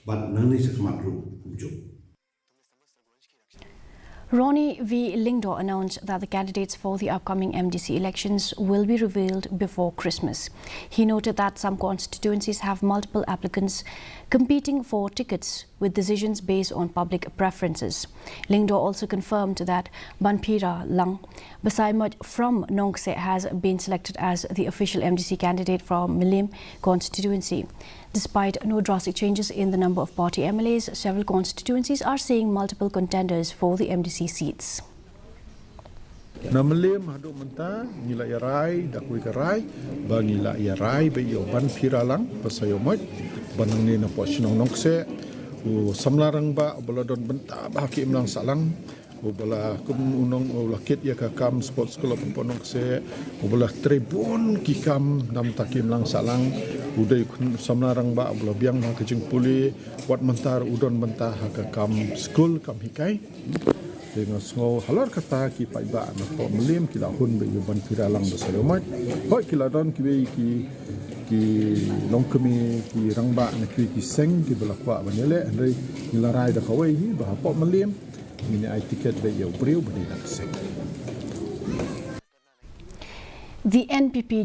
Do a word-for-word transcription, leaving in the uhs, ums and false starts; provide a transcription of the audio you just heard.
Bad nangne shakhmat ruh kumjuh. Ronnie V Lyngdoh announced that the candidates for the upcoming M D C elections will be revealed before Christmas. He noted that some constituencies have multiple applicants competing for tickets, with decisions based on public preferences. Lyngdoh also confirmed that Banphiralang Basaiawmoit from Nongkseh has been selected as the official M D C candidate from Mylliem constituency. Despite no drastic changes in the number of party M L As, several constituencies are seeing multiple contenders for the M D C seats. Na Mylliem haduh mynta ngi la ïarai da kawei ka rai ba ngi la ïarai beit ïa u Banphiralang Basaiawmoit, ba nangne na poh shnong Nongkseh, u samla rangbah uba la don bynta bha ha ki imlang sahlang, uba la kum u nong, u la kit ïa ka kam sports club hapoh Nongkseh, uba la trei bun ki kam namar ki imlang sahlang, u dei u samla rangbah uba la biang ha ka jingpule, wat mynta u don bynta ha ka kam skul, kam hikai. Te nga sngew halor kata ki paidbah na poh Mylliem ki la hun beit ïa u Banphiralang Basaiawmoit. Hooid ki la don kiwei ki, ki longkmie, ki rangbah na kiwei ki seng kiba la kwah ban ïaleh, hynrei ngi la rai da kawei hi ba hapoh Mylliem ngin ai tiket beit ïa u briew ba dei na ka seng. The N P P